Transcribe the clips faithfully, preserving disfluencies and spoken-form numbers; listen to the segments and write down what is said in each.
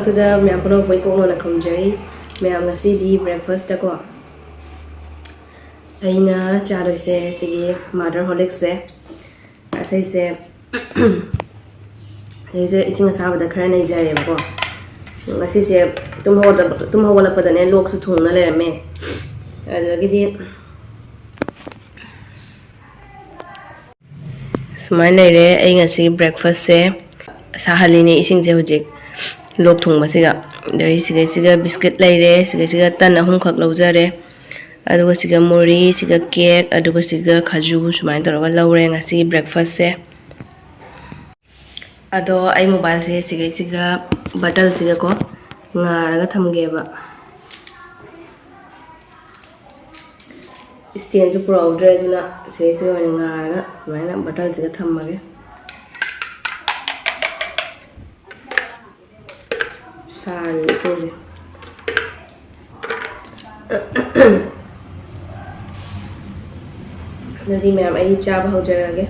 ꯁꯤꯗ ꯃꯌꯥꯝ ꯄꯨꯝꯅꯃꯛꯄꯨ ꯏꯀꯣꯛꯅꯅ ꯈꯨꯔꯨꯝꯖꯔꯤ꯫ ꯃꯌꯥꯝ, ꯉꯁꯤꯗꯤ breakfast-ꯇꯀꯣ ꯑꯩꯅ ꯆꯥꯗꯣꯏꯁꯦ ꯁꯤꯒꯤ mother horlicks-ꯁꯦ꯫ ꯑꯁꯤꯁꯦ, ꯑꯁꯤꯁꯦ ꯏꯁꯤꯡ ꯑꯁꯥꯕꯗ ꯈꯔ ꯅꯩꯖꯔꯦꯕꯀꯣ꯫ ꯉꯁꯤꯁꯦ ꯇꯨꯝ ꯍꯧꯒꯠꯂꯛꯄ-, ꯇꯨꯝ ꯍꯧꯒꯠꯂꯛꯄꯗꯅꯦ ꯂꯣꯛꯁꯨ ꯊꯨꯡꯅ ꯂꯩꯔꯝꯃꯦ꯫ ꯑꯗꯨꯗꯒꯤꯗꯤ ꯁꯨꯃꯥꯏꯅ ꯂꯩꯔꯦ ꯑꯩ ꯉꯁꯤ breakfast-ꯁꯦ꯫ ꯁꯥꯍꯜꯂꯤꯅꯦ ꯏꯁꯤꯡꯁꯦ ꯍꯧꯖꯤꯛ ꯂꯣꯛ ꯊꯨꯡꯕꯁꯤꯒ꯫ ꯑꯗꯩ ꯁꯤꯒꯩꯁꯤꯒ biscuit ꯂꯩꯔꯦ, ꯁꯤꯒꯩꯁꯤꯒ ꯇꯟ ꯑꯍꯨꯝꯈꯛ ꯂꯧꯖꯔꯦ꯫ ꯑꯗꯨꯒ ꯁꯤꯒ ꯃꯣꯔꯤ, ꯁꯤꯒ cake, ꯑꯗꯨꯒ ꯁꯤꯒ ꯈꯥꯖꯨ, ꯁꯨꯃꯥꯏꯅ ꯇꯧꯔꯒ ꯂꯧꯔꯦ ꯉꯁꯤ breakfast-ꯁꯦ꯫ ꯑꯗꯣ ꯑꯩ mobile-ꯁꯦ ꯁꯤꯒꯩꯁꯤꯒ bottle-ꯁꯤꯒꯀꯣ ꯉꯥꯔꯒ ꯊꯝꯒꯦꯕ꯫ Stand-ꯁꯨ ꯄꯨꯔꯛꯍꯧꯗ꯭ꯔꯦ, ꯑꯗꯨꯅ ꯁꯤꯒꯩꯁꯤꯒ ꯑꯣꯏꯅ ꯉꯥꯔꯒ ꯁꯨꯃꯥꯏꯅ bottle-ꯁꯤꯒ ꯊꯝꯃꯒꯦ꯫ ꯁꯥꯔꯤ ꯏꯁꯤꯡꯁꯦ꯫ ꯑꯗꯨꯗꯤ ꯃꯌꯥꯝ, ꯑꯩ ꯆꯥꯕ ꯍꯧꯖꯔꯒꯦ꯫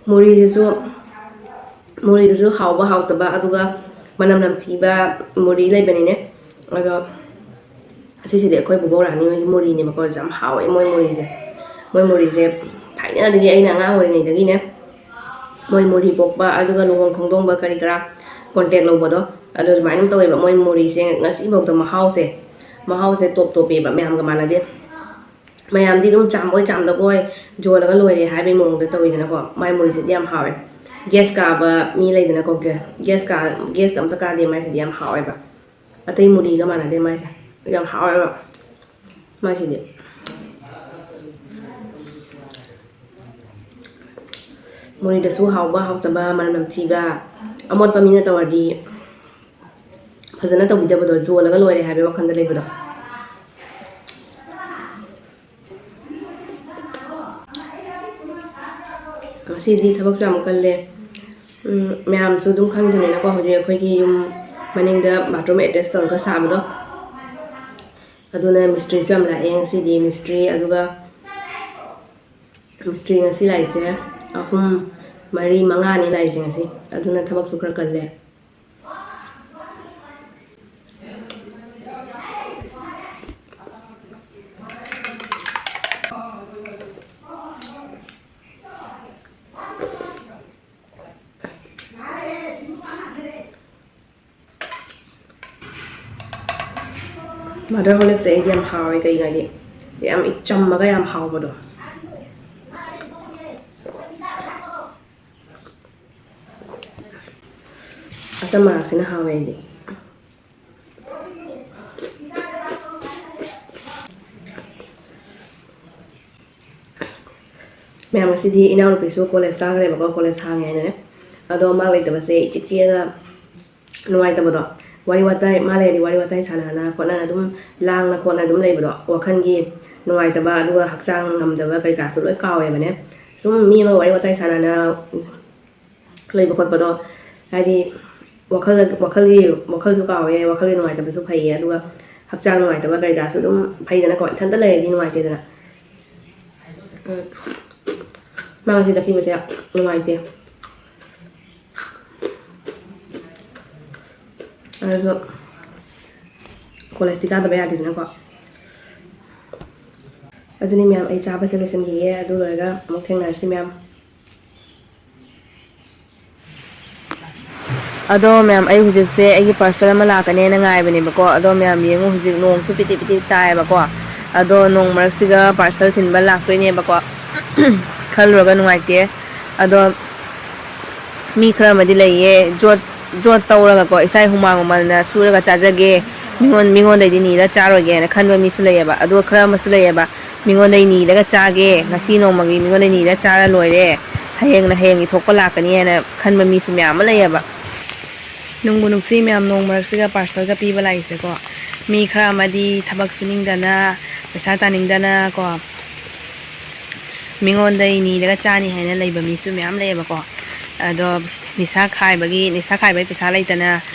ꯃꯣꯔꯤꯗꯨꯁꯨ, ꯃꯣꯔꯤꯗꯨꯁꯨ ꯍꯥꯎꯕ ꯍꯥꯎꯇꯕ, ꯑꯗꯨꯒ ꯃꯅꯝ ꯅꯝꯊꯤꯕ ꯃꯣꯔꯤ ꯂꯩꯕꯅꯤꯅꯦ꯫ ꯑꯗꯣ ꯑꯁꯤꯁꯤꯗꯤ ꯑꯩꯈꯣꯏ ꯕꯣꯕꯣꯛ ꯔꯥꯅꯤ ꯍꯣꯏꯒꯤ ꯃꯣꯔꯤꯅꯦꯕꯀꯣ꯫ ꯌꯥꯝ ꯍꯥꯎꯋꯦ ꯃꯣꯏ ꯃꯣꯔꯤꯁꯦ꯫ ꯃꯣꯏ ꯃꯣꯔꯤꯁꯦ ꯊꯥꯏꯅꯗꯒꯤ, ꯑꯩꯅ ꯑꯉꯥꯡ ꯑꯣꯏꯔꯤꯉꯩꯗꯒꯤꯅꯦ, ꯃꯣꯏ ꯃꯣꯔꯤ ꯄꯣꯛꯄ, ꯑꯗꯨꯒ ꯂꯨꯍꯣꯡ ꯈꯣꯡꯗꯣꯡꯕ ꯀꯔꯤ ꯀꯔꯥ contact ꯂꯧꯕꯗꯣ, ꯑꯗꯨ ꯑꯗꯨꯃꯥꯏꯅ ꯑꯗꯨꯝ ꯇꯧꯋꯦꯕ꯫ ꯃꯣꯏ ꯃꯣꯔꯤꯁꯦ ꯉꯁꯤꯐꯥꯎꯗ ꯃꯍꯥꯎꯁꯦ, ꯃꯍꯥꯎꯁꯦ top top-ꯄꯦꯕ, ꯃꯌꯥꯝꯒ ꯃꯥꯟꯅꯗꯦ꯫ ꯃꯌꯥꯝꯗꯤ ꯑꯗꯨꯝ ꯆꯥꯝꯕꯣꯏ ꯆꯥꯝꯗꯕꯣꯏ ꯌꯣꯜꯂꯒ ꯂꯣꯏꯔꯦ ꯍꯥꯏꯕꯒꯤ ꯃꯑꯣꯡꯗ ꯇꯧꯋꯤꯗꯅꯀꯣ꯫ ꯃꯥꯏ ꯃꯣꯔꯤꯁꯤꯗꯤ ꯌꯥꯝ ꯍꯥꯎꯋꯦ꯫ Gas ꯀꯥꯕ ꯃꯤ ꯂꯩꯗꯅꯀꯣ, gas ꯀꯥ-, gas-ꯀ ꯑꯝꯇ ꯀꯥꯗꯦ ꯃꯥꯏꯁꯤꯗꯤ, ꯌꯥꯝ ꯍꯥꯎꯋꯦꯕ꯫ ꯑꯇꯩ ꯃꯣꯔꯤꯒ ꯃꯥꯟꯅꯗꯦ ꯃꯥꯏꯁꯦ, ꯌꯥꯝ ꯍꯥꯎꯋꯦꯕ ꯃꯥꯏꯁꯤꯗꯤ꯫ ꯃꯣꯔꯤꯗꯁꯨ ꯍꯥꯎꯕ ꯍꯥꯎꯇꯕ, ꯃꯅꯝ ꯅꯝꯊꯤꯕ, ꯑꯃꯣꯠꯄ ꯃꯤꯅ ꯇꯧꯔꯗꯤ ꯐꯖꯅ ꯇꯧꯕꯤꯗꯕꯗꯣ, ꯌꯣꯜꯂꯒ ꯂꯣꯏꯔꯦ ꯍꯥꯏꯕꯒꯤ ꯋꯥꯈꯜꯗ ꯂꯩꯕꯗꯣ꯫ ꯉꯁꯤꯗꯤ ꯊꯕꯛꯁꯨ ꯌꯥꯝ ꯀꯜꯂꯦ꯫ ꯎꯝ, ꯃꯌꯥꯝꯁꯨ ꯑꯗꯨꯝ ꯈꯪꯉꯤꯗꯨꯅꯤꯅꯀꯣ, ꯍꯧꯖꯤꯛ ꯑꯩꯈꯣꯏꯒꯤ ꯌꯨꯝ ꯃꯅꯤꯡꯗ bathroom attach ꯇꯧꯔꯒ ꯁꯥꯕꯗꯣ, ꯑꯗꯨꯅ ꯃꯤꯁꯇ꯭ꯔꯤꯁꯨ ꯌꯥꯝ ꯂꯥꯛꯑꯦ ꯉꯁꯤꯗꯤ꯫ ꯃꯤꯁꯇ꯭ꯔꯤ, ꯑꯗꯨꯒ ꯃꯤꯁꯇ꯭ꯔꯤ ꯉꯁꯤ ꯂꯥꯛꯏꯁꯦ ꯑꯍꯨꯝ, ꯃꯔꯤ ꯃꯉꯥꯅꯤ ꯂꯥꯛꯏꯁꯦ ꯉꯁꯤ꯫ ꯑꯗꯨꯅ ꯊꯕꯛꯁꯨ ꯈꯔ ꯀꯜꯂꯦ꯫ Mother Horlicks ꯁꯦ ꯑꯩꯗꯤ ꯌꯥꯝ ꯍꯥꯎꯋꯦ, ꯀꯩꯒꯤꯅꯣ ꯍꯥꯏꯗꯤ ꯌꯥꯝ ꯏꯆꯝꯃꯒ ꯌꯥꯝ ꯍꯥꯎꯕꯗꯣ꯫ ꯑꯆꯝ ꯑꯔꯥꯛꯁꯤꯅ ꯍꯥꯎꯋꯦ ꯑꯩꯗꯤ꯫ ꯃꯌꯥꯝ, ꯉꯁꯤꯗꯤ ꯏꯅꯥꯎꯅꯨꯄꯤꯁꯨ ꯀꯣꯂꯦꯖ ꯀꯥꯈ꯭ꯔꯦꯕꯀꯣ, ꯀꯣꯂꯦꯖ ꯍꯥꯡꯉꯦ ꯍꯥꯏꯅꯅꯦ꯫ ꯑꯗꯣ ꯃꯥ ꯂꯩꯇꯕꯁꯦ ꯏꯆꯤꯛ ꯆꯤꯛꯑꯒ ꯅꯨꯡꯉꯥꯏꯇꯕꯗꯣ, ꯋꯥꯔꯤ ꯋꯥꯇꯥꯏ, ꯃꯥ ꯂꯩꯔꯗꯤ ꯋꯥꯔꯤ ꯋꯥꯇꯥꯏ ꯁꯥꯟꯅꯅ ꯈꯣꯠꯅꯅ ꯑꯗꯨꯝ ꯂꯥꯡꯅ ꯈꯣꯠꯅ ꯑꯗꯨꯝ ꯂꯩꯕꯗꯣ, ꯋꯥꯈꯜꯒꯤ ꯅꯨꯡꯉꯥꯏꯇꯕ ꯑꯗꯨꯒ ꯍꯛꯆꯥꯡ ꯉꯝꯗꯕ ꯀꯔꯤ ꯀꯔꯥꯁꯨ ꯂꯣꯏ ꯀꯥꯎꯋꯦꯕꯅꯦ꯫ ꯁꯨꯝ ꯃꯤ ꯑꯃꯒ ꯋꯥꯔꯤ ꯋꯥꯇꯥꯏ ꯁꯥꯟꯅꯅ ꯂꯩꯕ ꯈꯣꯠꯄꯗꯣ, ꯍꯥꯏꯗꯤ ꯋꯥꯈꯜ, ꯋꯥꯈꯜꯒꯤ, ꯋꯥꯈꯜꯁꯨ ꯀꯥꯎꯋꯦ, ꯋꯥꯈꯜꯒꯤ ꯅꯨꯡꯉꯥꯏꯇꯕꯁꯨ ꯐꯩꯌꯦ, ꯑꯗꯨꯒ ꯍꯛꯆꯥꯡ ꯅꯨꯡꯉꯥꯏꯇꯕ ꯀꯔꯤ ꯀꯔꯥꯁꯨ ꯑꯗꯨꯝ ꯐꯩꯗꯅꯀꯣ, ꯏꯊꯟꯇ ꯂꯩꯔꯗꯤ ꯅꯨꯡꯉꯥꯏꯇꯦꯗꯅ꯫ ꯎꯝ꯫ ꯃꯥ ꯉꯁꯤ ꯆꯠꯈꯤꯕꯁꯦ ꯌꯥꯝ ꯅꯨꯡꯉꯥꯏꯇꯦ꯫ ꯑꯗꯨꯁꯨ ꯀꯣꯂꯦꯖꯇꯤ ꯀꯥꯗꯕ ꯌꯥꯗꯦꯗꯅꯀꯣ꯫ ꯑꯗꯨꯅꯤ ꯃꯌꯥꯝ, ꯑꯩ ꯆꯥꯕꯁꯦ ꯂꯣꯏꯁꯤꯟꯈꯤꯒꯦ, ꯑꯗꯨ ꯂꯣꯏꯔꯒ ꯑꯃꯨꯛ ꯊꯦꯡꯅꯔꯁꯤ ꯃꯌꯥꯝ꯫ ꯑꯗꯣ ꯃꯌꯥꯝ, ꯑꯩ ꯍꯧꯖꯤꯛꯁꯦ ꯑꯩꯒꯤ parcel ꯑꯃ ꯂꯥꯛꯀꯅꯦꯅ ꯉꯥꯏꯕꯅꯦꯕꯀꯣ꯫ ꯑꯗꯣ ꯃꯌꯥꯝ ꯌꯦꯡꯉꯨ, ꯍꯧꯖꯤꯛ ꯅꯣꯡꯁꯨ ꯄꯤꯇꯤꯛ ꯄꯤꯇꯤꯛ ꯇꯥꯏꯌꯦꯕꯀꯣ꯫ ꯑꯗꯣ ꯅꯣꯡ ꯃꯔꯛꯁꯤꯒ parcel ꯊꯤꯟꯕ ꯂꯥꯛꯇꯣꯏꯅꯦꯕꯀꯣ꯫ ꯈꯜꯂꯨꯔꯒ ꯅꯨꯡꯉꯥꯏꯇꯦ꯫ ꯑꯗꯣ ꯃꯤ ꯈꯔ ꯑꯃꯗꯤ ꯂꯩꯌꯦ, ꯖꯣꯠ, ꯖꯣꯠ ꯇꯧꯔꯒꯀꯣ, ꯏꯁꯥꯒꯤ ꯍꯨꯃꯥꯡ ꯃꯃꯜꯅ ꯁꯨꯔꯒ ꯆꯥꯖꯒꯦ, ꯃꯤꯉꯣꯟ-, ꯃꯤꯉꯣꯟꯗꯩꯗꯤ ꯅꯤꯔ ꯆꯥꯔꯣꯏꯒꯦꯅ ꯈꯟꯕ ꯃꯤꯁꯨ ꯂꯩꯌꯦꯕ꯫ ꯑꯗꯨꯒ ꯈꯔ ꯑꯃꯁꯨ ꯂꯩꯌꯦꯕ, ꯃꯤꯉꯣꯟꯗꯩ ꯅꯤꯔꯒ ꯆꯥꯒꯦ, ꯉꯁꯤ ꯅꯣꯡꯃꯒꯤ ꯃꯤꯉꯣꯟꯗꯩ ꯅꯤꯔ ꯆꯥꯔ ꯂꯣꯏꯔꯦ, ꯍꯌꯦꯡꯅ ꯍꯌꯦꯡꯒꯤ ꯊꯣꯛꯄ ꯂꯥꯛꯀꯅꯤ ꯍꯥꯏꯅ ꯈꯟꯕ ꯃꯤꯁꯨ ꯃꯌꯥꯝ ꯑꯃ ꯂꯩꯌꯦꯕ꯫ ꯅꯨꯡꯕꯨ ꯅꯨꯡꯁꯤ ꯃꯌꯥꯝ, ꯅꯣꯡ ꯃꯔꯛꯁꯤꯒ parcel ꯒ ꯄꯤꯕ ꯂꯥꯛꯏꯁꯦꯀꯣ꯫ ꯃꯤ ꯈꯔ ꯑꯃꯗꯤ ꯊꯕꯛ ꯁꯨꯅꯤꯡꯗꯅ, ꯄꯩꯁꯥ ꯇꯥꯅꯤꯡꯗꯅ ꯀꯣ, ꯃꯤꯉꯣꯟꯗꯩ ꯅꯤꯔꯒ ꯆꯥꯅꯤ ꯍꯥꯏꯅ ꯂꯩꯕ ꯃꯤꯁꯨ ꯃꯌꯥꯝ ꯂꯩꯌꯦꯕꯀꯣ꯫ ꯑꯗꯣ ꯅꯤꯁꯥ ꯈꯥꯏꯕꯒꯤ, ꯅꯤꯁꯥ ꯈꯥꯏꯕꯒꯤ ꯄꯩꯁꯥ ꯂꯩꯇꯅ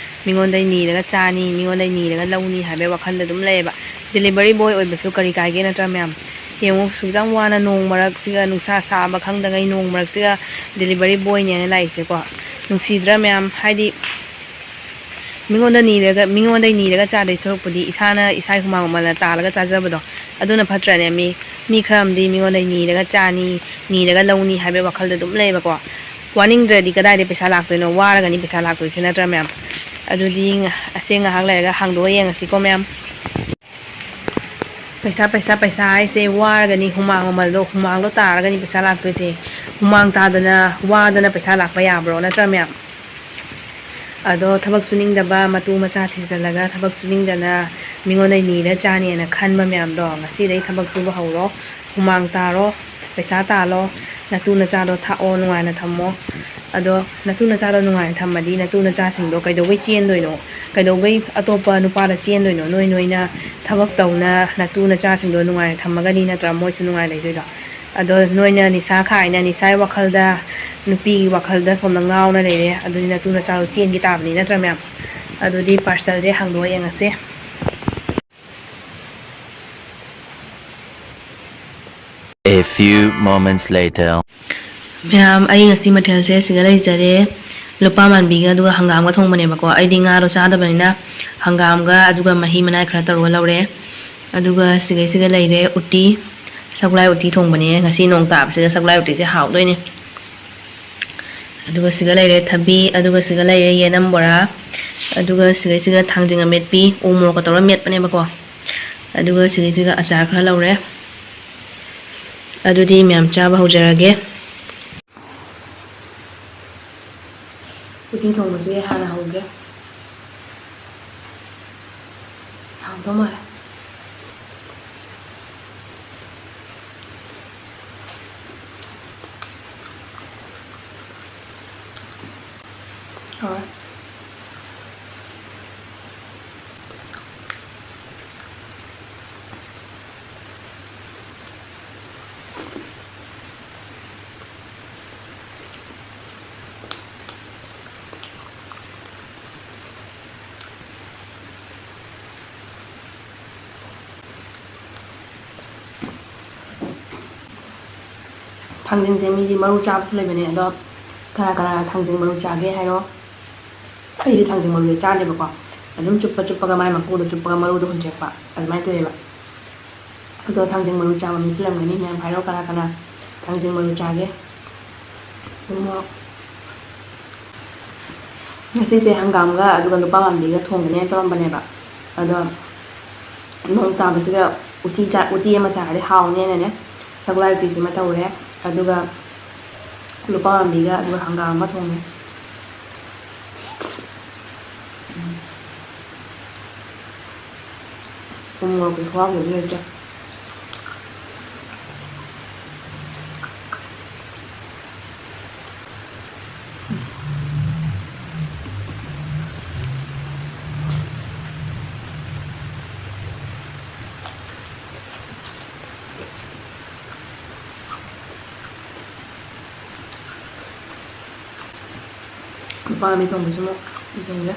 ꯃꯤꯉꯣꯟꯗꯩ ꯅꯤꯔꯒ ꯆꯥꯅꯤ, ꯃꯤꯉꯣꯟꯗꯩ ꯅꯤꯔꯒ ꯂꯧꯅꯤ ꯍꯥꯏꯕꯒꯤ ꯋꯥꯈꯜꯗ ꯑꯗꯨꯝ ꯂꯩꯌꯦꯕ꯫ Delivery boy ꯑꯣꯏꯕꯁꯨ ꯀꯔꯤ ꯀꯥꯏꯒꯦ, ꯅꯠꯇ꯭ꯔꯥ ꯃꯌꯥꯝ? ꯌꯦꯡꯉꯨ, ꯁꯨꯛꯌꯥꯝ ꯋꯥꯅ ꯅꯣꯡ ꯃꯔꯛꯁꯤꯒ, ꯅꯨꯡꯁꯥ ꯁꯥꯕ ꯈꯪꯗꯉꯩ ꯅꯣꯡ ꯃꯔꯛꯁꯤꯒ delivery boyꯅꯦꯅ ꯂꯥꯛꯏꯁꯦꯀꯣ꯫ ꯅꯨꯡꯁꯤꯗ꯭ꯔꯥ ꯃꯌꯥꯝ? ꯍꯥꯏꯗꯤ ꯃꯤꯉꯣꯟꯗ ꯅꯤꯔꯒ, ꯃꯤꯉꯣꯟꯗ ꯅꯤꯔꯒ ꯆꯥꯗꯣꯏ ꯁꯔꯨꯛꯄꯨꯗꯤ ꯏꯁꯥꯅ ꯏꯁꯥꯒꯤ ꯍꯨꯃꯥꯡ ꯃꯃꯜꯅ ꯇꯥꯜꯂꯒ ꯆꯥꯖꯕꯗꯣ ꯑꯗꯨꯅ ꯐꯠꯇ꯭ꯔꯅꯦ? ꯃꯤ, ꯃꯤ ꯈꯔ ꯑꯃꯗꯤ ꯃꯤꯉꯣꯟꯗ ꯅꯤꯔꯒ ꯆꯥꯅꯤ, ꯅꯤꯔꯒ ꯂꯧꯅꯤ ꯍꯥꯏꯕꯒꯤ ꯋꯥꯈꯜꯗ ꯑꯗꯨꯝ ꯂꯩꯌꯦꯕꯀꯣ꯫ ꯋꯥꯅꯤꯡꯗ꯭ꯔꯗꯤ ꯀꯗꯥꯏꯗꯒꯤ ꯄꯩꯁꯥ ꯂꯥꯛꯇꯣꯏꯅꯣ? ꯋꯥꯔꯒꯅꯤ ꯄꯩꯁꯥ ꯂꯥꯛꯇꯣꯏꯁꯦ, ꯅꯠꯇ꯭ꯔꯥ ꯃꯌꯥꯝ? ꯑꯗꯨꯗꯤ ꯉ-, ꯑꯁꯦ ꯉꯥꯏꯍꯥꯛ ꯂꯩꯔꯒ ꯍꯥꯡꯗꯣꯛꯑ ꯌꯦꯡꯉꯁꯤꯀꯣ ꯃꯌꯥꯝ꯫ ꯄꯩꯁꯥ, ꯄꯩꯁꯥ, ꯄꯩꯁꯥ ꯍꯥꯏꯁꯦ ꯋꯥꯔꯒꯅꯤ, ꯍꯨꯃꯥꯡ ꯃꯃꯜꯗꯣ, ꯍꯨꯃꯥꯡꯗꯣ ꯇꯥꯔꯒꯅꯤ ꯄꯩꯁꯥ ꯂꯥꯛꯇꯣꯏꯁꯦ꯫ ꯍꯨꯃꯥꯡ ꯇꯥꯗꯅ, ꯋꯥꯗꯅ ꯄꯩꯁꯥ ꯂꯥꯛꯄ ꯌꯥꯕ꯭ꯔꯣ? ꯅꯠꯇ꯭ꯔꯥ ꯃꯌꯥꯝ? ꯑꯗꯣ ꯊꯕꯛ ꯁꯨꯅꯤꯡꯗꯕ, ꯃꯇꯨ ꯃꯆꯥ ꯊꯤꯖꯤꯜꯂꯒ ꯊꯕꯛ ꯁꯨꯅꯤꯡꯗꯅ ꯃꯤꯉꯣꯟꯗ ꯅꯤꯔ ꯆꯥꯅꯦꯅ ꯈꯟꯕ ꯃꯌꯥꯝꯗꯣ, ꯉꯁꯤꯗꯩ ꯊꯕꯛ ꯁꯨꯕ ꯍꯧꯔꯣ, ꯍꯨꯃꯥꯡ ꯇꯥꯔꯣ, ꯄꯩꯁꯥ ꯇꯥꯜꯂꯣ, ꯅꯇꯨ ꯅꯆꯥꯗꯣ ꯊꯥꯛꯑꯣ, ꯅꯨꯡꯉꯥꯏꯅ ꯊꯝꯃꯣ꯫ ꯑꯗꯣ ꯅꯇꯨ ꯅꯆꯥꯗꯣ ꯅꯨꯡꯉꯥꯏꯅ ꯊꯝꯃꯗꯤ ꯅꯇꯨ ꯅꯆꯥꯁꯤꯡꯗꯣ ꯀꯩꯗꯧꯕꯩ ꯆꯦꯟꯗꯣꯏꯅꯣ? ꯀꯩꯗꯧꯕꯩ ꯑꯇꯣꯞꯄ ꯅꯨꯄꯥꯗ ꯆꯦꯟꯗꯣꯏꯅꯣ? ꯅꯣꯏ ꯅꯣꯏꯅ ꯊꯕꯛ ꯇꯧꯅ ꯅꯇꯨ ꯅꯆꯥꯁꯤꯡꯗꯣ ꯅꯨꯡꯉꯥꯏꯅ ꯊꯝꯃꯒꯅꯤ ꯅꯠꯇ꯭ꯔꯥ ꯃꯣꯏꯁꯨ ꯅꯨꯡꯉꯥꯏ ꯂꯩꯗꯣꯏꯗꯣ? ꯑꯗꯣ ꯅꯣꯏꯅ ꯅꯤꯁꯥ ꯈꯥꯏꯅ, ꯅꯤꯁꯥꯒꯤ ꯋꯥꯈꯜꯗ, ꯅꯨꯄꯤꯒꯤ ꯋꯥꯈꯜꯗ ꯁꯣꯝꯗ ꯉꯥꯎꯅ ꯂꯩꯔꯦ, ꯑꯗꯨꯗꯤ ꯅꯇꯨ ꯅꯆꯥꯗꯣ ꯆꯦꯟꯈꯤ ꯇꯥꯕꯅꯤ, ꯅꯠꯇ꯭ꯔꯥ ꯃꯌꯥꯝ? ꯑꯗꯨꯗꯤ parcelꯁꯦ ꯍꯥꯡꯗꯣꯛꯑ ꯌꯦꯡꯉꯁꯦ꯫ A few moments later. ꯃꯌꯥꯝ, ꯑꯩ ꯉꯁꯤ ꯃꯊꯦꯜꯁꯦ ꯁꯤꯗ ꯂꯩꯖꯔꯦ꯫ ꯂꯨꯄꯥ ꯃꯥꯟꯕꯤꯒ ꯑꯗꯨꯒ ꯍꯪꯒꯥꯝꯒ ꯊꯣꯡꯕꯅꯦꯕꯀꯣ꯫ ꯑꯩꯗꯤ ꯉꯥꯗꯣ ꯆꯥꯗꯕꯅꯤꯅ ꯍꯪꯒꯥꯝꯒ ꯑꯗꯨꯒ ꯃꯍꯤ ꯃꯅꯥꯏ ꯈꯔ ꯇꯧꯔꯒ ꯂꯧꯔꯦ꯫ ꯑꯗꯨꯒ ꯁꯤꯒꯩꯁꯤꯒ ꯂꯩꯔꯦ ꯎꯇꯤ, ꯁꯒꯣꯜꯍꯋꯥꯏ ꯎꯇꯤ ꯊꯣꯡꯕꯅꯦ꯫ ꯉꯁꯤ ꯅꯣꯡ ꯇꯥꯕꯁꯤꯗ ꯁꯒꯣꯜꯍꯋꯥꯏ ꯎꯇꯤꯁꯦ ꯍꯥꯎꯗꯣꯏꯅꯦ꯫ ꯑꯗꯨꯒ ꯁꯤꯒ ꯂꯩꯔꯦ ꯊꯕꯤ, ꯑꯗꯨꯒ ꯁꯤꯒ ꯂꯩꯔꯦ ꯌꯦꯅꯝ ꯕꯣꯔꯥ, ꯑꯗꯨꯒ ꯁꯤꯒꯩꯁꯤꯒ ꯊꯥꯡꯖꯤꯡ ꯑꯃꯦꯠꯄꯤ, ꯎ ꯃꯣꯔꯣꯛꯀ ꯇꯧꯔꯒ ꯃꯦꯠꯄꯅꯦꯕꯀꯣ꯫ ꯑꯗꯨꯒ ꯁꯤꯒꯩꯁꯤꯒ ꯑꯆꯥꯔ ꯈꯔ ꯂꯧꯔꯦ꯫ ꯑꯗꯨꯗꯤ ꯃꯌꯥꯝ ꯆꯥꯕ ꯍꯧꯖꯔꯒꯦ꯫ ꯎꯇꯤ ꯊꯣꯡꯕꯁꯦ ꯍꯥꯟꯅ ꯍꯧꯒꯦ꯫ ꯍꯥꯎꯗꯧ ꯃꯥꯜꯂꯦ꯫ ꯍꯣꯏ꯫ ꯊꯥꯡꯖꯤꯡꯁꯦ ꯃꯤꯗꯤ ꯃꯔꯨ ꯆꯥꯕꯁꯨ ꯂꯩꯕꯅꯦ, ꯑꯗꯣ ꯀꯅꯥ ꯀꯅꯥ ꯊꯥꯡꯖꯤꯡ ꯃꯔꯨ ꯆꯥꯒꯦ ꯍꯥꯏꯔꯣ? ꯑꯩꯗꯤ ꯊꯥꯡꯖꯤꯡ ꯃꯔꯨꯁꯦ ꯆꯥꯗꯦꯕꯀꯣ, ꯑꯗꯨꯝ ꯆꯨꯞꯄ ꯆꯨꯞꯄꯒ ꯃꯥꯏ ꯃꯀꯨꯗꯣ ꯆꯨꯞꯄꯒ ꯃꯔꯨꯗꯣ ꯍꯨꯟꯖꯦꯛꯄ, ꯑꯗꯨꯃꯥꯏꯅ ꯇꯧꯋꯦꯕ꯫ ꯑꯗꯣ ꯊꯥꯡꯖꯤꯡ ꯃꯔꯨ ꯆꯥꯕ ꯃꯤꯁꯨ ꯂꯩꯔꯝꯒꯅꯤ, ꯃꯌꯥꯝ ꯍꯥꯏꯔꯛꯑꯣ ꯀꯅꯥ ꯀꯅꯥ ꯊꯥꯡꯖꯤꯡ ꯃꯔꯨ ꯆꯥꯒꯦ꯫ ꯎꯝ, ꯉꯁꯤꯁꯦ ꯍꯪꯒꯥꯝꯒ ꯑꯗꯨꯒ ꯂꯨꯄꯥ ꯃꯥꯟꯕꯤꯒ ꯊꯣꯡꯒꯅꯦꯅ ꯇꯧꯔꯝꯕꯅꯦꯕ, ꯑꯗꯣ ꯅꯣꯡ ꯇꯥꯕꯁꯤꯗ ꯎꯇꯤ ꯆꯥ-, ꯎꯇꯤ ꯑꯃ ꯆꯥꯔꯗꯤ ꯍꯥꯎꯅꯦꯅꯅꯦ, ꯁꯒꯣꯜꯍꯋꯥꯏ ꯎꯇꯤꯁꯤꯃ ꯇꯧꯔꯦ꯫ ꯑꯗꯨꯒ ꯂꯨꯄꯥ ꯃꯥꯟꯕꯤꯒ ꯑꯗꯨꯒ ꯍꯪꯒꯥꯝ ꯑꯃ ꯊꯣꯡꯉꯦ꯫ ꯎ ꯃꯣꯔꯣꯛꯀꯤ ꯈꯨꯍꯥꯎꯗꯨꯗꯤ ꯂꯩꯇ꯭ꯔꯦ꯫ ꯂꯨꯄꯥ ꯃꯤ ꯊꯣꯡꯕꯁꯨ ꯑꯃꯨꯛ ꯌꯦꯡꯒꯦ꯫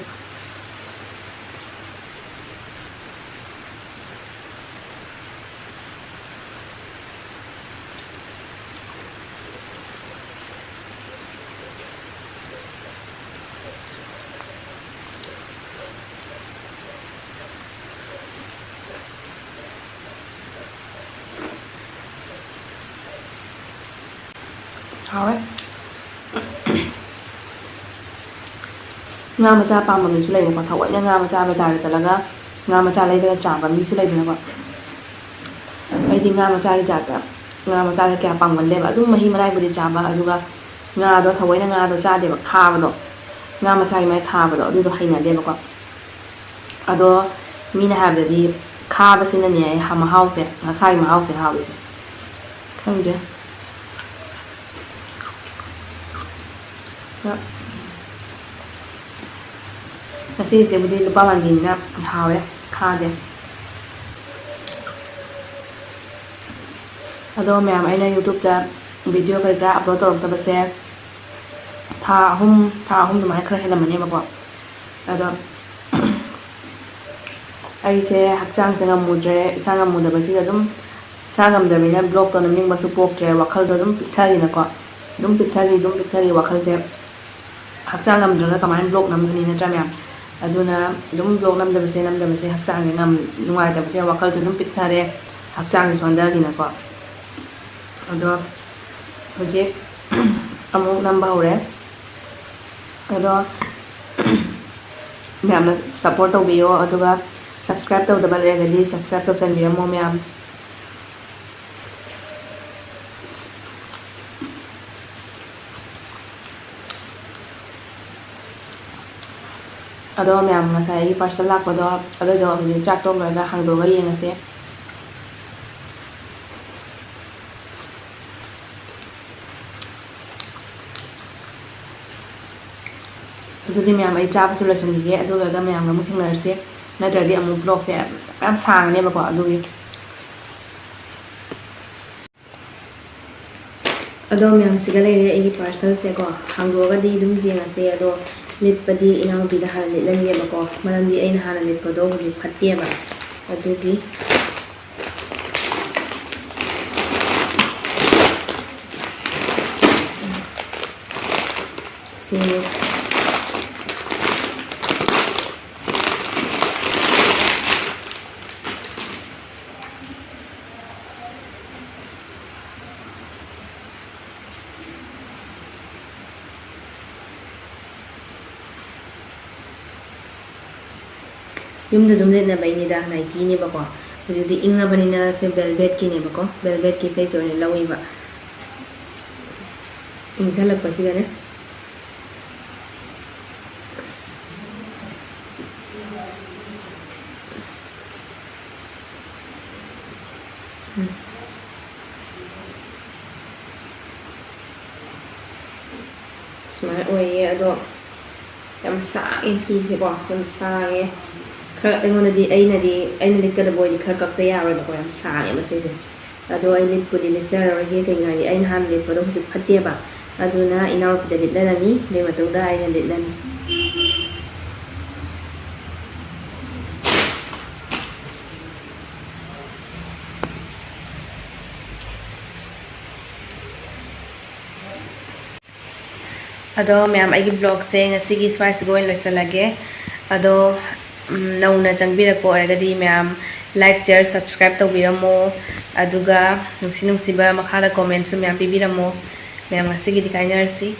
ꯍꯥꯎꯋꯦ꯫ ꯉꯥ ꯃꯆꯥ ꯄꯥꯝꯕ ꯃꯤꯁꯨ ꯂꯩꯕꯀꯣ, ꯊꯑꯣꯏꯅ ꯉꯥ ꯃꯆꯥ ꯕꯖꯥꯔꯗ ꯆꯠꯂꯒ ꯉꯥ ꯃꯆꯥ ꯂꯩꯔꯒ ꯆꯥꯕ ꯃꯤꯁꯨ ꯂꯩꯗꯅꯀꯣ꯫ ꯑꯩꯗꯤ ꯉꯥ ꯃꯆꯥꯒꯤ ꯖꯥꯠꯇ, ꯉꯥ ꯃꯆꯥꯁꯦ ꯀꯌꯥ ꯄꯥꯝꯒꯟꯗꯦꯕ꯫ ꯑꯗꯨꯝ ꯃꯍꯤ ꯃꯅꯥꯏꯕꯨꯗꯤ ꯆꯥꯕ, ꯑꯗꯨꯒ ꯉꯥꯗꯣ, ꯊꯑꯣꯏꯅ ꯉꯥꯗꯣ ꯆꯥꯗꯦꯕ, ꯈꯥꯕꯗꯣ, ꯉꯥ ꯃꯆꯥꯒꯤ ꯃꯥꯏ ꯈꯥꯕꯗꯣ, ꯑꯗꯨꯗꯣ ꯍꯩꯅꯗꯦꯕꯀꯣ꯫ ꯑꯗꯣ ꯃꯤꯅ ꯍꯥꯏꯕꯗꯗꯤ ꯈꯥꯕꯁꯤꯅꯅꯦ ꯍ-, ꯃꯍꯥꯎꯁꯦ, ꯉꯥꯈꯥꯒꯤ ꯃꯍꯥꯎꯁꯦ ꯍꯥꯎꯔꯤꯁꯦ꯫ ꯈꯪꯗꯦ꯫ ꯑ, ꯉꯁꯤꯒꯤꯁꯤꯕꯨꯗꯤ ꯂꯨꯄꯥ ꯃꯥꯟꯕꯤꯅꯤꯅ ꯍꯥꯎꯔꯦ, ꯈꯥꯗꯦ꯫ ꯑꯗꯣ ꯃꯌꯥꯝ, ꯑꯩꯅ YouTube-ꯇ video ꯀꯔꯤ ꯀꯔꯥ upload ꯇꯧꯔꯛꯇꯕꯁꯦ ꯊꯥ ꯑꯍꯨꯝ, ꯊꯥ ꯑꯍꯨꯝ ꯑꯗꯨꯃꯥꯏꯅ ꯈꯔ ꯍꯦꯜꯂꯝꯃꯅꯦꯕꯀꯣ꯫ ꯑꯗꯣ ꯑꯩꯁꯦ ꯍꯛꯆꯥꯡꯁꯦ ꯉꯝꯃꯨꯗ꯭ꯔꯦ, ꯏꯁꯥ ꯉꯝꯃꯨꯗꯕꯁꯤꯗ ꯑꯗꯨꯝ ꯏꯁꯥ ꯉꯝꯗ꯭ꯔꯕꯅꯤꯅ ꯕ꯭ꯂꯣꯛꯇꯣ ꯅꯝꯅꯤꯡꯕꯁꯨ ꯄꯣꯛꯇ꯭ꯔꯦ, ꯋꯥꯈꯜꯗꯣ ꯑꯗꯨꯝ ꯄꯤꯛꯊꯈꯤꯅꯀꯣ, ꯑꯗꯨꯝ ꯄꯤꯛꯊꯈꯤ, ꯑꯗꯨꯝ ꯄꯤꯛꯊꯈꯤ ꯋꯥꯈꯜꯁꯦ꯫ ꯍꯛꯆꯥꯡ ꯉꯝꯗ꯭ꯔꯒ ꯀꯃꯥꯏꯅ ꯕ꯭ꯂꯣꯛ ꯅꯝꯒꯅꯤ, ꯅꯠꯇ꯭ꯔꯥ ꯃꯌꯥꯝ? ꯑꯗꯨꯅ ꯑꯗꯨꯝ ꯕ꯭ꯂꯣꯛ ꯅꯝꯗꯕꯁꯦ, ꯅꯝꯗꯕꯁꯦ ꯍꯛꯆꯥꯡꯁꯦ ꯉꯝ-, ꯅꯨꯡꯉꯥꯏꯇꯕꯁꯦ, ꯋꯥꯈꯜꯁꯨ ꯑꯗꯨꯝ ꯄꯤꯛꯊꯔꯦ, ꯍꯛꯆꯥꯡꯁꯦ ꯁꯣꯟꯊꯈꯤꯅꯀꯣ꯫ ꯑꯗꯣ ꯍꯧꯖꯤꯛ ꯑꯃꯨꯛ ꯅꯝꯕ ꯍꯧꯔꯦ꯫ ꯑꯗꯣ ꯃꯌꯥꯝꯅ ꯁꯞꯄꯣꯔꯠ ꯇꯧꯕꯤꯌꯣ, ꯑꯗꯨꯒ ꯁꯞꯁꯀ꯭ꯔꯥꯏꯞ ꯇꯧꯗꯕ ꯂꯩꯔꯒꯗꯤ ꯁꯞꯁꯀ꯭ꯔꯥꯏꯞ ꯇꯧꯁꯟꯕꯤꯔꯝꯃꯣ ꯃꯌꯥꯝ꯫ ꯑꯗꯣ ꯃꯌꯥꯝ, ꯉꯁꯥꯏ ꯑꯩꯒꯤ ꯄꯥꯔꯁꯦꯜ ꯂꯥꯛꯄꯗꯣ, ꯑꯗꯨꯗꯣ ꯍꯧꯖꯤꯛ ꯆꯥꯛ ꯇꯣꯛ ꯂꯣꯏꯔꯒ ꯍꯥꯡꯗꯣꯛꯑꯒ ꯌꯦꯡꯉꯁꯦ꯫ ꯑꯗꯨꯗꯤ ꯃꯌꯥꯝ, ꯑꯩ ꯆꯥꯕꯁꯨ ꯂꯣꯏꯁꯤꯟꯈꯤꯒꯦ, ꯑꯗꯨ ꯂꯣꯏꯔꯒ ꯃꯌꯥꯝꯒ ꯑꯃꯨꯛ ꯊꯦꯡꯅꯔꯁꯦ, ꯅꯠꯇ꯭ꯔꯗꯤ ꯑꯃꯨꯛ ꯕ꯭ꯂꯣꯛꯁꯦ ꯌꯥꯝ ꯁꯥꯡꯉꯅꯦꯕꯀꯣ꯫ ꯑꯗꯨꯒꯤ ꯑꯗꯣ ꯃꯌꯥꯝꯁꯤꯒ ꯂꯩꯔꯦ ꯑꯩꯒꯤ ꯄꯥꯔꯁꯦꯜꯁꯦꯀꯣ꯫ ꯍꯥꯡꯗꯣꯛꯑꯒꯗꯤ ꯑꯗꯨꯝ ꯌꯦꯡꯉꯁꯦ, ꯑꯗꯣ ꯂꯤꯠꯄꯗꯤ ꯏꯅꯥꯎꯅꯨꯄꯤꯗ ꯍꯥꯟꯅ ꯂꯤꯠꯍꯟꯒꯦꯕꯀꯣ, ꯃꯔꯝꯗꯤ ꯑꯩꯅ ꯍꯥꯟꯅ ꯂꯤꯠꯄꯗꯣ ꯍꯧꯖꯤꯛ ꯐꯠꯇꯦꯕ꯫ ꯑꯗꯨꯒꯤ ꯁꯤꯅꯤ꯫ ꯌꯨꯝꯗ ꯑꯗꯨꯝ ꯂꯤꯠꯅꯕꯩꯅꯤꯗ, ꯅꯥꯏꯀꯤꯅꯦꯕꯀꯣ꯫ ꯍꯧꯖꯤꯛꯇꯤ ꯏꯪꯉꯕꯅꯤꯅ ꯁꯦ ꯕꯦꯜꯕꯦꯠꯀꯤꯅꯦꯕꯀꯣ, ꯕꯦꯜꯕꯦꯠꯀꯤ ꯁꯤꯁꯦ ꯑꯣꯏꯅ ꯂꯧꯋꯦꯕ꯫ ꯏꯪꯁꯜꯂꯛꯄꯁꯤꯒꯅꯦ꯫ ꯎꯝ꯫ ꯁꯨꯃꯥꯏꯅ ꯑꯣꯏꯌꯦ꯫ ꯑꯗꯣ ꯌꯥꯝ ꯁꯥꯡꯉꯦ ꯐꯤꯁꯦꯀꯣ, ꯌꯥꯝ ꯁꯥꯡꯉꯦ꯫ ꯈꯔ ꯑꯩꯉꯣꯟꯗꯗꯤ, ꯑꯩꯅꯗꯤ, ꯑꯩꯅ ꯂꯤꯠꯀꯗꯕ ꯑꯣꯏꯗꯤ ꯈꯔ ꯀꯛꯇ ꯌꯥꯔꯣꯏꯕꯀꯣ, ꯌꯥꯝ ꯁꯥꯡꯉꯦ ꯃꯁꯤꯗꯤ꯫ ꯑꯗꯣ ꯑꯩ ꯂꯤꯠꯄꯨꯗꯤ ꯂꯤꯠꯆꯔꯔꯣꯏꯒꯦ, ꯀꯩꯒꯤꯅꯣ ꯍꯥꯏꯗꯤ ꯑꯩꯅ ꯍꯥꯟꯅ ꯂꯤꯠꯄꯗꯣ ꯍꯧꯖꯤꯛ ꯐꯠꯇꯦꯕ꯫ ꯑꯗꯨꯅ ꯏꯅꯥꯎꯅꯨꯄꯤꯗ ꯂꯤꯠꯍꯜꯂꯅꯤ, ꯑꯗꯨꯒꯤ ꯃꯇꯨꯡꯗ ꯑꯩꯅ ꯂꯤꯠꯂꯅꯤ꯫ ꯑꯗꯣ ꯃꯌꯥꯝ, ꯑꯩꯒꯤ vlogꯁꯦ ꯉꯁꯤꯒꯤ ꯁ꯭ꯋꯥꯏꯁꯤꯒ ꯑꯣꯏꯅ ꯂꯣꯏꯁꯤꯜꯂꯒꯦ꯫ ꯑꯗꯣ ꯎꯝ, ꯅꯧꯅ ꯆꯪꯕꯤꯔꯛꯄ ꯑꯣꯏꯔꯒꯗꯤ ꯃꯌꯥꯝ like, share, subscribe ꯇꯧꯕꯤꯔꯝꯃꯣ꯫ ꯑꯗꯨꯒ ꯅꯨꯡꯁꯤ ꯅꯨꯡꯁꯤꯕ ꯃꯈꯥꯗ commentꯁꯨ ꯃꯌꯥꯝ ꯄꯤꯕꯤꯔꯝꯃꯣ꯫ ꯃꯌꯥꯝ, ꯉꯁꯤꯒꯤꯗꯤ ꯀꯥꯏꯅꯔꯁꯤ꯫